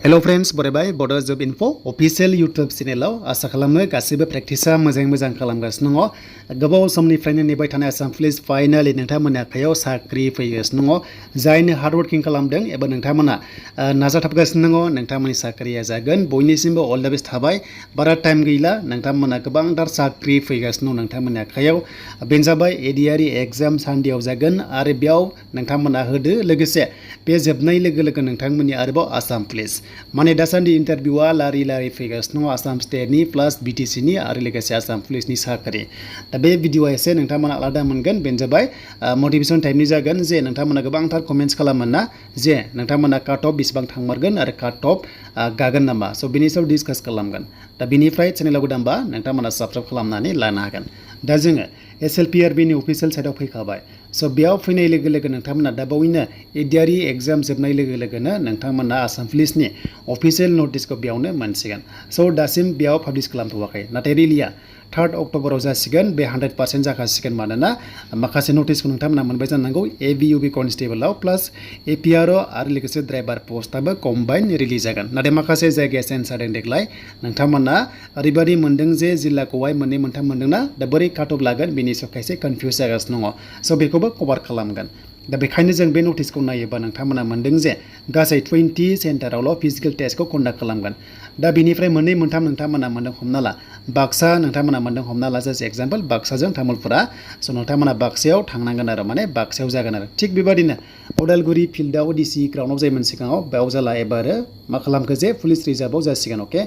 Hello friends, बरायबाय Bodo Job Info official YouTube channel आसा खालामो गासिबो प्रेक्टिसा मोजां खालामगासिनो दङ। गोबाव समनिफ्रायनो नेबाय थानाय आसाम पुलिस फाइनालि नोंथांमोननि आखायाव साख्रि फैगासिनो दङ। जायनो हार्ड वर्किं खालामदों एबा नोंथांमोना नाजाथाबगासिनो दङ नोंथांमोननि साख्रिया जागोन। बयनिसिमबो अल द बेस्ट थाबाय। बारा टाइम गैला नोंथांमोना गोबांथार साख्रि फैगासिनो दं नोंथांमोननि आखायाव। बेनो जाबाय एडिआरि एग्जाम सानदेआव जागोन आरो बेयाव नोंथांमोना होदो लोगोसे बे जोबनाय लोगो नोंथांमोननि आरोबाव आसाम पुलिस माने दासान्दि इन्टारभिउआ लारि फैगासिनो दङ आसाम स्टेटनि प्लास बिटिसिनि आरो लोगोसे आसाम पुलिसनि साख्रि। दा बे भिडिअआ एसे नोंथांमोना आलादा मोनगोन। बेनो जाबाय मटिभेसन टाइपनि जागोन जे नोंथांमोना गोबांथार कमेन्ट्स खालामो ना जे नोंथांमोना काट अफ बेसेबां थांमारगोन आरो काट अफ गागोन नामा। स' बेनि सायाव डिसकास खालामगोन। दा बेनिफ्राय चेनेलाव गोदानबा नोंथांमोना साबस्क्राइब खालामनानै लानो हागोन। दा जोङो SLPRBनि अफिसियेल साइटआव फैखाबाय। स' बेयाव फैनाय लोगो नोंथांमोना दा बावैनो एडिआरि एग्जाम जोबनाय लोगोनो नोंथांमोना आसाम पुलिसनि अफिसियेल नटिसखौ बेयावनो मोनसिगोन। स' दासिम बेयाव पाब्लिश खालामथ'वाखै नाथाय रिलिया 3 अक्ट'बराव जासिगोन। बे 100% जाखासिगोन मानोना माखासे नटिसखौ नोंथांमोना मोनबाय जानांगौ ABUB कनस्टेबलाव प्लास APRO आरो लोगोसे ड्राइभार पस्टआबो कम्बाइन रिलिज जागोन। नाथाय माखासे जायगाया चेन्ज जादों देग्लाय। नोंथांमोना ओरैबायदि मोनदों जे जिल्लाखौहाय मोननै मोनथाम मोनदोंना दा बोरै काट अफ लागोन बेनि सायाव खायसे कनफिउज जागासिनो दङ। स' बेखौबो कभार खालामगोन। दा बेखायनो जों बे नटिसखौ नायोबा नोंथांमोना मोनदों जे गासै 20 सेन्टारावल' फिजिकेल टेस्टखौ कन्डाक्ट खालामगोन। दा बेनिफ्राय मोननै मोनथाम नोंथांमोना मोनदों हमना ला बाक्सा नोंथांमोना मोनदों हमना ला जास्ट एग्जाम्पल बाक्साजों तामुलपुरा। स' नोंथांमोना बाक्सायाव थांनांगोन आरो माने बाक्सायाव जागोन आरो थिग बेबादिनो उदालगुरि फिल्डआव डिसि ग्राउन्डआव जायोमोन सिगाङाव बेयाव जाला एबार मा खालामखो जे पुलिस रिजार्भआव जासिगोन। अके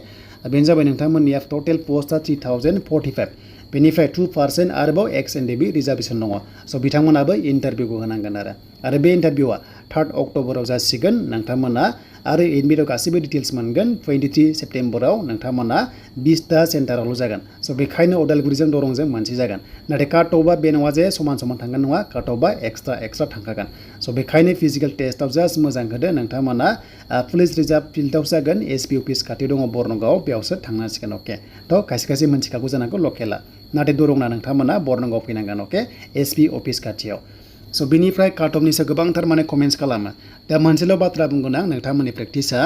बेनो जाबाय नोंथांमोननिया टटेल पस्टआ 3045 बेनिफ्राय 2% आरोबाव XNDB रिजार्भेसन दङ। स' बिथांमोनाबो इन्टारभिउखौ होनांगोन आरो बे इन्टारभिउआ 3 अक्ट'बराव जासिगोन। नोंथांमोना आरो एडमिटआव गासैबो डिटेल्स मोनगोन 23 सेप्तेम्बराव नोंथांमोना 20टा सेन्टारावल' जागोन। स' बेखायनो उदालगुरिजों दरंजों मोनसे जागोन। नाथाय काट अफआ बे नङा जे समान थांगोन नङा काट अफआ एक्सट्रा थांखागोन। स' बेखायनो फिजिकेल टेस्टआव जास्ट मोजां होदो नोंथांमोना पुलिस रिजार्भ फिल्डआव जागोन SP अफिस खाथियाव दङ बरनगाव बेयावसो थांनांसिगोन। अके थ' खायसे मोनथिखागौ जानांगौ लकेला नाथाय दरंना नोंथांमोना बरनगाव फैनांगोन। अके SP अफिस खाथियाव। स' बेनिफ्राय काट अफनि सायाव गोबांथार माने कमेन्ट्स खालामो। दा मोनसेल' बाथ्रा बुंगोन आं नोंथांमोननि प्रेक्टिसा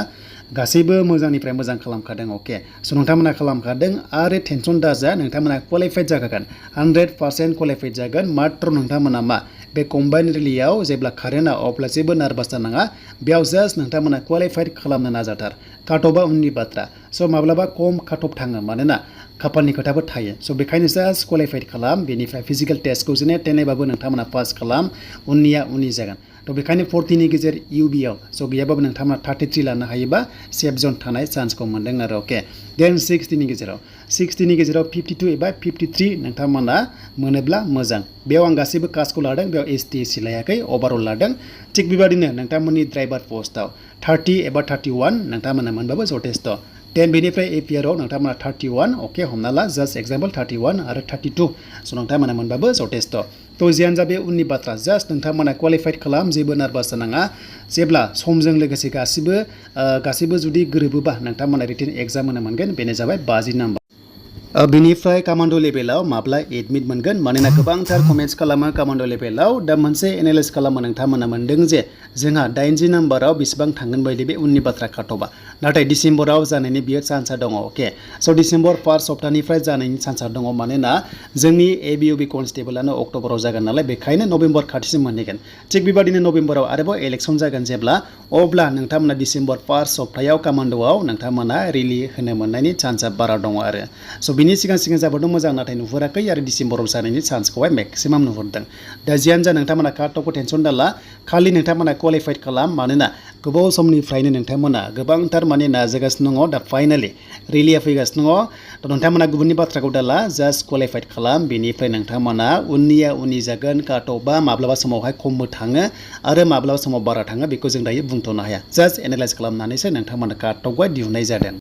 गासैबो मोजांनिफ्राय मोजां खालामखादों। अके स' नोंथांमोना खालामखादों आरो टेनसन दाजा नोंथांमोना क्वालिफाइड जाखागोन 100% क्वालिफाइड जागोन। मात्र नोंथांमोना मा बे कम्बाइन रिलियाव जेब्ला खारोना अब्ला जेबो नार्भास जानाङा। बेयाव जास्ट नोंथांमोना क्वालिफाइड खालामनो नाजाथार। काट अफआ उननि बाथ्रा। स' माब्लाबा खम काट अफ थाङो मानोना खाफालनि खोथाबो थायो। स' बेखायनो जास्ट क्वालिफाइड खालाम बेनिफ्राय फिजिकेल टेस्टखौ जेने थेनेबाबो नोंथांमोना पास खालाम उननिया उननि जागोन। थ' बेखायनो 40नि गेजेर UBआव स' गैयाबाबो नोंथांमोना 33 लानो हायोबा सेफ जन थानाय चान्सखौ मोनदों आरो। अके देन 60नि गेजेराव 52 एबा 53 नोंथांमोना मोनोब्ला मोजां। बेयाव आं गासैबो कास्टखौ लादों बेयाव ST SC लायाखै अभारअल लादों। थिग बेबादिनो नोंथांमोननि ड्राइभार पस्टआव 30 एबा 31 नोंथांमोना मोनबाबो जथेस्थ'। देन बेनिफ्राय APRO नोंथांमोना 31 अके हमना ला जास्ट एग्जाम्पल 31 आरो 32 स' नोंथांमोना मोनबाबो जथेस्थ'। थ' जियानो जा बे उननि बाथ्रा जास्ट नोंथांमोना क्वालिफाइड खालाम जेबो नार्भास जानाङा। जेब्ला समजों लोगोसे गासिबो जुदि गोरोबोबा नोंथांमोना रिटेन एग्जाम होनो मोनगोन। बेनो जाबाय 50 नाम्बार। बेनिफ्राय कामान्ड' लेभेलाव माब्ला एडमिट मोनगोन मानोना गोबांथार कमेन्ट्स खालामो कामान्ड' लेभेलाव। दा मोनसे एनालाइज खालामो नोंथांमोना मोनदों जे जोंहा 80 नाम्बाराव बेसेबां थांगोन बायदि बे उननि बाथ्रा काट अफआ नाथाय डिसेम्बराव जानायनि बियो चान्सआ दङ। अके स' डिसेम्बर 1 सप्तानिफ्राय जानायनि चान्सआ दङ मानोना जोंनि ABUB कनस्टेबलानो अक्ट'बराव जागोन नालाय बेखायनो नभेम्बर खाथिसिम मोनहैगोन। थिग बेबादिनो नभेम्बराव आरोबाव इलेक्सन जागोन जेब्ला अब्ला नोंथांमोना डिसेम्बर 1 सप्तायाव कामान्ड'आव नोंथांमोना रिलि होनो मोननायनि चान्सआ बारा दङ आरो। स' बिनि सिगां जाबोदों मोजां नाथाय नुहुराखै आरो डिसेम्बराव जानायनि चान्सखौहाय मेक्सिमाम नुहुरदों। दा जियानो जा नोंथांमोना काट अफखौ टेनसन दाला खालि नोंथांमोना क्वालिफाइड खालाम मानोना गोबाव समनिफ्रायनो नोंथांमोना गोबांथार माने नाजागासिनो दङ। दा फाइनालि रिलिया फैगासिनो दङ। थ' नोंथांमोना गुबुननि बाथ्राखौ दाला जास्ट क्वालिफाइड खालाम बेनिफ्राय नोंथांमोना उननिया उननि जागोन। काट अफआ माब्लाबा समावहाय खमबो थाङो आरो माब्लाबा समाव बारा थाङो बेखौ जों दायो बुंथ'नो हाया। जास्ट एनालाइज खालामनानैसो नोंथांमोना काट अफखौहाय दिहुननाय जादों।